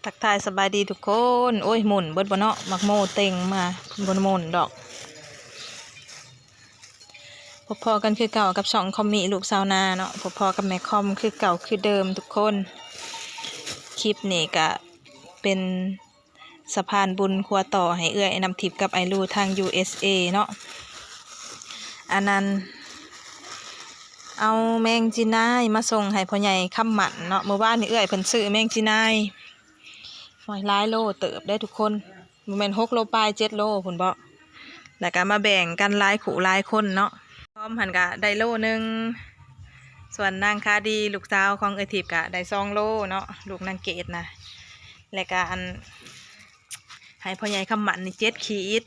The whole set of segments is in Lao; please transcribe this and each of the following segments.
ທັກທາຍສະບາຍດີທຸກຄົນ. ໂອ້ຍ ໝຸ່ນເບິດບໍ່ເນາະ ໝາກໂມເຕັງມາ ບໍ່ໝຸ່ນດອກ. ພົບພໍ້ກັນຄືເກົ່າກັບຊ່ອງຄອມມີລູກຊາວນາເນາະ, ພົບພໍ້ກັບແມ່ຄອມຄືເກົ່າຄືເດີມທຸກຄົນ. ຄລິບນີ້ກະເປັນ ສະພານບຸນຄົວຕໍ່ໃຫ້ເອື້ອຍນ້ຳທິບກັບອ້າຍລູທາງ ຢູເອສເອ ເນາະ. ອັນນັ້ນ ເອົາແມງຈີນາຍມາສົ່ງໃຫ້ພໍ່ໃຫຍ່ຄຳໝັ້ນເນາະ. ມື້ວານນີ້ເອື້ອຍເພິ່ນຊື້ແມງຈີນາຍ ໂອ້ຍ ຫຼາຍໂລເຕີບເດ້ທຸກຄົນ, ບໍ່ແມ່ນຫົກໂລປາຍ ເຈັດໂລພຸ້ນເບາະ. ແລ້ວກະມາແບ່ງກັນຫຼາຍຄູ່ຫຼາຍຄົນເນາະ. ຄອມຫັ້ນກະໄດ້ໂລໜຶ່ງ, ສ່ວນນາງຄາດີ ລູກສາວຂອງເອື້ອຍທິບກະໄດ້ສອງໂລເນາະ, ລູກນາງເກດນະ. ແລ້ວກະອັນ ໃຫ້ພໍ່ໃຫຍ່ຄຳໝັ້ນນີ້ເຈັດຂີດ,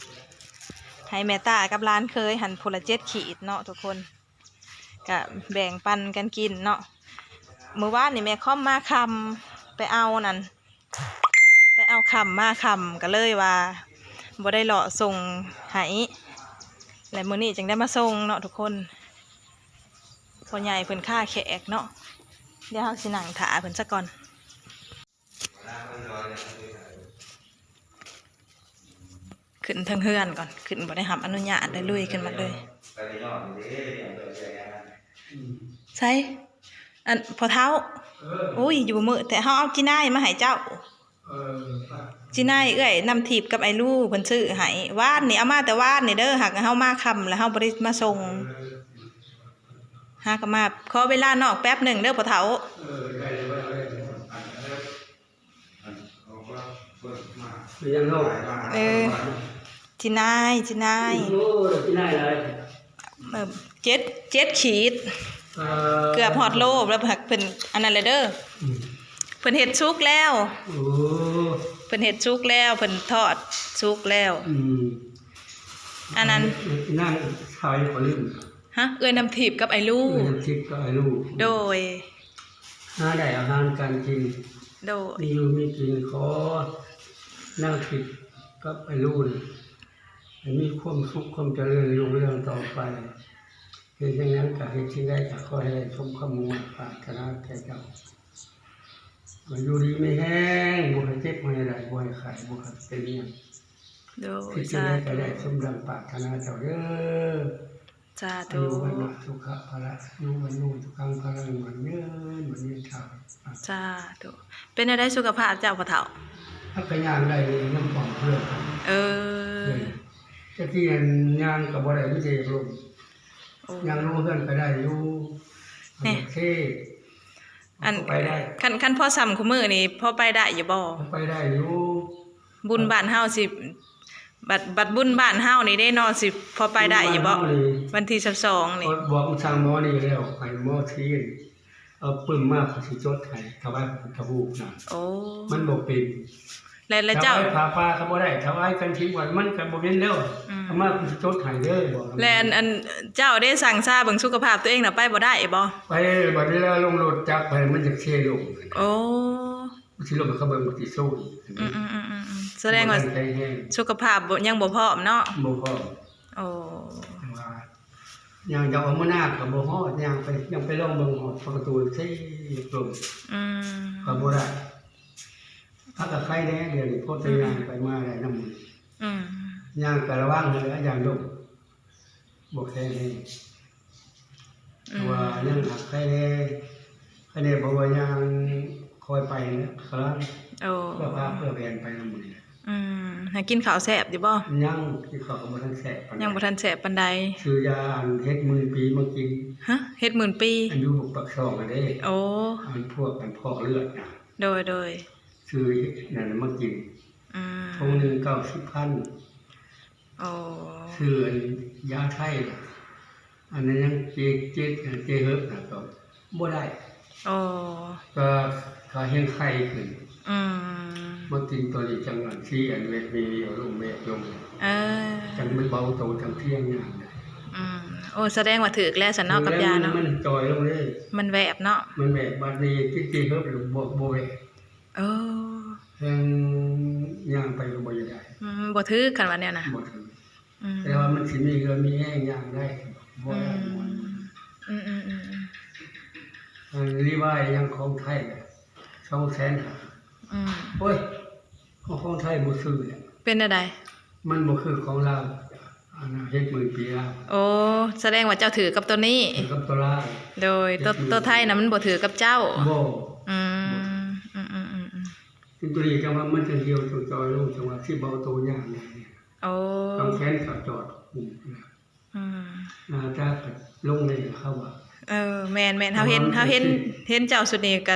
ໃຫ້ແມ່ຕາກັບຫຼານເຂີຍຫັ້ນຜູ້ລະເຈັດຂີດເນາະທຸກຄົນ, ກະແບ່ງປັນກັນກິນເນາະ. ມື້ວານນີ້ແມ່ຄອມມາຄ່ຳ ໄປເອົານັ້ນ ໄປເອົາຄ່ຳມາຄ່ຳ ກໍເລີຍວ່າບໍ່ໄດ້ເລາະສົ່ງໃຫ້ ແລະ ມື້ນີ້ຈຶ່ງໄດ້ມາສົ່ງເນາະທຸກຄົນ. ພໍ່ໃຫຍ່ເພິ່ນຄາແຂກເນາະ, ດຽວເຮົາຊິນັ່ງຖ້າເພິ່ນຊະກ່ອນ. ຂຶ້ນເທິງເຮືອນກ່ອນ, ຂຶ້ນບໍ່ໄດ້ຮັບອະນຸຍາດ ໄດ້ລຸຍຂຶ້ນມາເລີຍ. ໃສ ອັນ ພໍ່ເຖົ້າ? ໂອ້ຍ ຢູ່ມື້ແທ້ ເຮົາເອົາຈີນາຍມາໃຫ້ເຈົ້າ. ຈີນາຍເອື້ອຍນ້ຳທິບກັບອ້າຍລູເພິ່ນຊື້ໃຫ້ ວານນີ້ ເອົາມາແຕ່ວານນີ້ເດີ, ຫາກເຮົາມາຄ່ຳແລ້ວເຮົາບໍ່ໄດ້ມາສົ່ງ. ຫາກໍມາ ຂໍເວລານອກແປັບໜຶ່ງເດີພໍ່ເຖົ້າ. ເປັນຫຍັງນ້ອງ? ເອີ ຈີນາຍ ຈີນາຍ. ໂອ້ ຈີນາຍຫຼາຍ. ເອີ ເຈັດ ເຈັດຂີດ. ເອີ ເກືອບຮອດໂລແລ້ວ. ເພິ່ນອັນນັ້ນແຫຼະເດີ. ອືມ ເພິ່ນເຮັດສຸກແລ້ວ. ໂອ້ ເພິ່ນເຮັດສຸກແລ້ວ ເພິ່ນທອດສຸກແລ້ວ. ອືມ ອັນນັ້ນ ນາງຊາຍກໍລືມ. ຮະ? ເອື້ອຍນ້ຳທິບກັບອ້າຍລູ. ເອື້ອຍນ້ຳທິບກັບອ້າຍລູ. ໂດຍ. ຫາໄດ້ອາຫານການກິນ. ໂດຍ. ມີຢູ່ມີກິນ. ຂໍນາງທິບກັບອ້າຍລູນີ້ ໃຫ້ມີຄວາມສຸກຄວາມຈະເລີນຮຸ່ງເຮືອງຕໍ່ໄປ. ເຮັດຫຍັງກະເຮັດສິ່ງໃດກະຂໍໃຫ້ໄດ້ສົມຄວາມມຸ່ງມາດປາດຖະໜາແກ່ເຈົ້າ. ໃຫ້ຢູ່ດີມີແຮງ, ບໍ່ໃຫ້ເຈັບ, ບໍ່ໃຫ້ໄດ້, ບໍ່ໃຫ້ໄຂ້, ບໍ່ໃຫ້ເປັນຫຍັງ. ໂດຍ. ເຮັດສິ່ງໃດກະໄດ້ ສາທຸ ສົມດັ່ງປາດຖະໜາເຈົ້າເດີ. ສາທຸ. ອາຍຸວັນນະສຸຂະພະລະ ອາຍຸວັນໂນສຸຂັງພະລັງ ໝັ້ນຍືນ ໝັ້ນຍືນເທົ່າ. ສາທຸ. ເປັນແນວໃດສຸຂະພາບເຈົ້າພໍ່ເຖົ້າ? ຫາກະຍ່າງໄດ້ນຳຄວາມເພື່ອນ. ເອີ ແຕ່ກີ້ຫັ້ນຍ່າງກະບໍ່ໄດ້ ມີແຕ່ຢາກລົ້ມ. ໂອ້ ຍ່າງລົງເຮືອນກະໄດ້ຢູ່. ນີ້ ໂອເຄ. ອັນ ໄປໄດ້ ຄັນ ຄັນພໍສ່ຳຄູ່ມື້ນີ້ ພໍໄປໄດ້ຢູ່ບໍ່? ໄປໄດ້ຢູ່. ບຸນບ້ານເຮົາຊິ ບັດ ບັດບຸນບ້ານເຮົານີ້ເດ້ເນາະ ຊິພໍໄປໄດ້ຢູ່ບໍ່? ບຸນບ້ານເຮົານີ້ ວັນທີຊາວສອງນີ້ ບອກສັ່ງໝໍນີ້ແລ້ວ ໃຫ້ໝໍຊີ້ ເອົາປຶ້ມມາ ເຂົາຊິຈົດໃຫ້ ຖວາຍພະພຸດທະຮູບນະ. ໂອ້ ມັນບໍ່ເປັນ. ແລະ ແລະເຈົ້າ ຖວາຍຜ້າປ່າກໍບໍ່ໄດ້ ຖວາຍກັນທີວັດມັນກໍບໍ່ເປັນແລ້ວ. ອືມ ເອົາມາ ກູຊິຈົດໃຫ້ເດີ ບອກ. ແລະ ອັນ ອັນເຈົ້າເດ້ ສັ່ງຊາເບິ່ງສຸຂະພາບຕົວເອງນະ ໄປບໍ່ໄດ້ບໍ່? ໄປ ບັດເວລາລົງລົດຈັກໄປ ມັນຈະເຊລົງ. ໂອ້ ມັນຊິລົງ ເຂົາເບິ່ງ ມັນຊິໂຊອີກ. ອືມໆໆໆ ສະແດງວ່າ ບໍ່ທັນແຂງແຮງ ສຸຂະພາບບໍ່ ຍັງບໍ່ພ້ອມເນາະ? ບໍ່ພ້ອມ. ໂອ້ ວ່າ ຍ່າງຈະອອກມານາກໍບໍ່ຮອດ ຍ່າງໄປ ຍັງໄປລອງເບິ່ງຮອດປະຕູເຊລົງ. ອືມ ກໍບໍ່ໄດ້. ຫາກະໄຄແດ່ ດຽວນີ້ພໍແຕ່ ອືມ ຍ່າງໄປມາໄດ້ນຳ. ອືມ ຍ່າງກະລະວັງຫັ້ນແຫຼະ ຢ້ານລົ້ມ ບໍ່ແຂງແຮງ. ອືມ ແຕ່ວ່າຍັງຫາກໄຄແດ່ ໄຄແດ່ ເພາະວ່າຍ່າງຄ່ອຍໄປນະ ກະລະວັງ. ໂອ້ ເພື່ອພາເພື່ອແວ່ນໄປນຳມື້ນີ້. ອືມ ຫາກິນເຂົ້າແຊບຢູ່ບໍ່? ຍັງ ກິນເຂົ້າກໍບໍ່ທັນແຊບປານໃດ ຍັງບໍ່ທັນແຊບປານໃດ. ຊື້ຢາອັນເຫັດໝື່ນປີມາກິນ. ຮະ? ເຫັດໝື່ນປີ? ອັນຢູ່ປາກຊ່ອງຫັ້ນເດ້. ໂອ້ ອັນພວກອັນຟອກເລືອດນະ. ໂດຍໆ ຊື້ນັ້ນມາກິນ. ອືມ ຖົງໜຶ່ງເກົ້າສິບພັນ. ໂອ້ ຊື້ອັນຢາໄທນະ ອັນນັ້ນຍັງເຈ ເຈ ເຈເຮີບນະ ກໍບໍ່ໄດ້. ໂອ້ ກໍ ກໍແຮງໄຂ້ຂຶ້ນ. ອືມ ມາກິນໂຕນີ້ ຈັ່ງອັນ ຊີອັນເວດມີ ເອົາລົງເວດລົງ. ເອີ ຈັ່ງມັນເບົາໂຕ ຈັ່ງພຽງຍ່າງໄດ້. ອືມ ໂອ້ ສະແດງວ່າຖືກແລ້ວຊັ້ນເນາະ ກັບຢາເນາະ. ມັນຈ່ອຍລົງເລີຍ ມັນແວບເນາະ. ມັນແວບ ບັດນີ້ກິນເຈເຮີບ ບໍ່ ບໍ່ແວບ. ເອີ ແຮງຍ່າງໄປກໍບໍ່ຢາກໄດ້. ອືມ ບໍ່ຖືກ ຄັນວ່າແນວນະ ບໍ່ຖືກ. ອືມ ແຕ່ວ່າມັນຊິມີເຫື່ອມີແຮງຍ່າງໄດ້ ບໍ່ໄດ້. ອືມ ອືມໆໆໆ ອັນລີວາຍຫຍັງຂອງໄທ ສອງແສນຫ້າ. ອືມ ໂອ້ຍ ຂອງ ຂອງໄທບໍ່ຊື້ແຫຼະ ເປັນແນວໃດ? ມັນບໍ່ຄືຂອງລາວ ອັນນັ້ນເຮັດໝື່ນປີລາວ. ໂອ້ ສະແດງວ່າເຈົ້າຖືກກັບໂຕນີ້ ຖືກກັບໂຕລາວ. ໂດຍ ໂຕ ເຮັດໝື່ນ ໂຕໄທນະມັນບໍ່ຖືກກັບເຈົ້າ. ບໍ່ ອືມ ບໍ່ຖືກ. ອືມໆໆໆ ເປັນໂຕນີ້ຈັ່ງວ່າມັນຈັ່ງຫ່ຽວຈັ່ງຈ່ອຍລົງ ຈັ່ງວ່າຊິບໍ່ເອົາໂຕຍາກແດ່. ໂອ້ ກຳແຂນກໍຈອດ ອືມ ອືມ ໜ້າຕາກໍລົງແດ່ເຂົາວ່າ. ເອີ ແມ່ນໆ ເຮົາເຫັນ ເຮົາເຫັນ ເຫັນເຈົ້າຊຸດນີ້ກໍ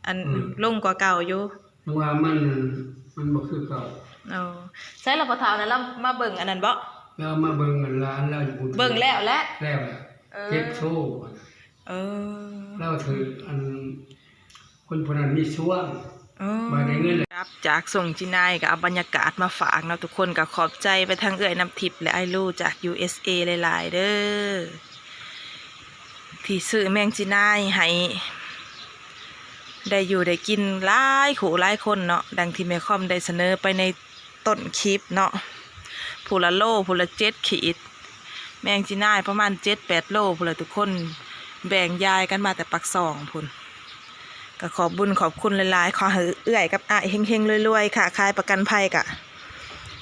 ອັນ ອືມ ລົງກວ່າເກົ່າຢູ່ ຈັ່ງວ່າມັນ ມັນບໍ່ຄືເກົ່າ. ໂອ້ ໃສລະພໍ່ເຖົ້ານັ້ນລະມາເບິ່ງອັນນັ້ນບໍ? ລາວມາເບິ່ງອັນຫຼານລາວຢູ່ພຸ້ນ ເບິ່ງແລ້ວແຫຼະ ແລ້ວແຫຼະ. ເອີ ເຈັບໂຊ. ເອີ ລາວຖືກອັນ ຄົນຜູ້ນັ້ນມີຊ່ວງ ອໍ ມາໄດ້ເງິນແລ້ວ. ກັບຈາກສົ່ງຈີນາຍກໍເອົາບັນຍາກາດມາຝາກເນາະທຸກຄົນ ກໍຂອບໃຈໄປທາງເອື້ອຍນ້ຳທິບ ແລະ ອ້າຍລູຈາກ ຢູເອສເອ ຫຼາຍໆເດີ ທີ່ຊື້ແມງຈີນາຍໃຫ້ໄດ້ຢູ່ໄດ້ກິນຫຼາຍຄູ່ຫຼາຍຄົນເນາະ ດັ່ງທີ່ແມ່ຄອມໄດ້ສະເໜີໄປໃນ ຕົ້ນຄລິບເນາະ ຜູ້ລະໂລ ຜູ້ລະເຈັດຂີດ ແມງຈີນາຍປະມານເຈັດແປດໂລພຸ້ນລະທຸກຄົນ ແບ່ງຢາຍກັນມາແຕ່ປາກຊ່ອງພຸ້ນ. ກໍຂອບບຸນຂອບຄຸນຫຼາຍໆ ຂໍໃຫ້ເອື້ອຍກັບອ້າຍເຮັງໆລວຍໆ ຄ້າຂາຍປະກັນໄພກະ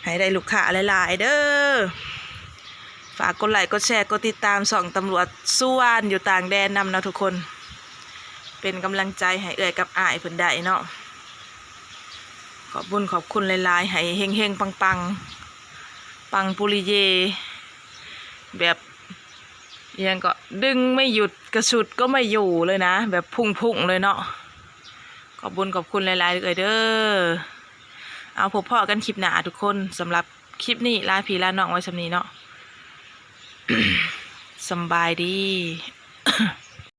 ໃຫ້ໄດ້ລູກຄ້າຫຼາຍໆເດີ. ຝາກກົດໄລ້ກົດແຊ ກົດຕິດຕາມຊ່ອງຕຳຫຼວດຊວນຢູ່ຕ່າງແດນນຳເນາະທຸກຄົນ ເປັນກຳລັງໃຈໃຫ້ເອື້ອຍກັບອ້າຍເພິ່ນໄດ້ເນາະ. ຂອບບຸນຂອບຄຸນຫຼາຍໆ ໃຫ້ເຮັງໆປັງໆ ປັງປຸລິເຍ ແບບ ອີ່ຫຍັງເກາະ ດຶງໄມ່ຢຸດ ກະຊຸດກໍໄມ່ຢູ່ເລີຍນະ ແບບພຸ້ງໆເລີຍເນາະ. ຂອບບຸນຂອບຄຸນຫຼາຍໆເອື້ອຍເດີ. ເອົາ ພົບພໍ້ກັນຄລິບໜ້າທຸກຄົນ ສຳລັບຄລິບນີ້ລາພີ່ລານ້ອງໄວ້ສ່ຳນີ້ເນາະ. ສຳບາຍດີ.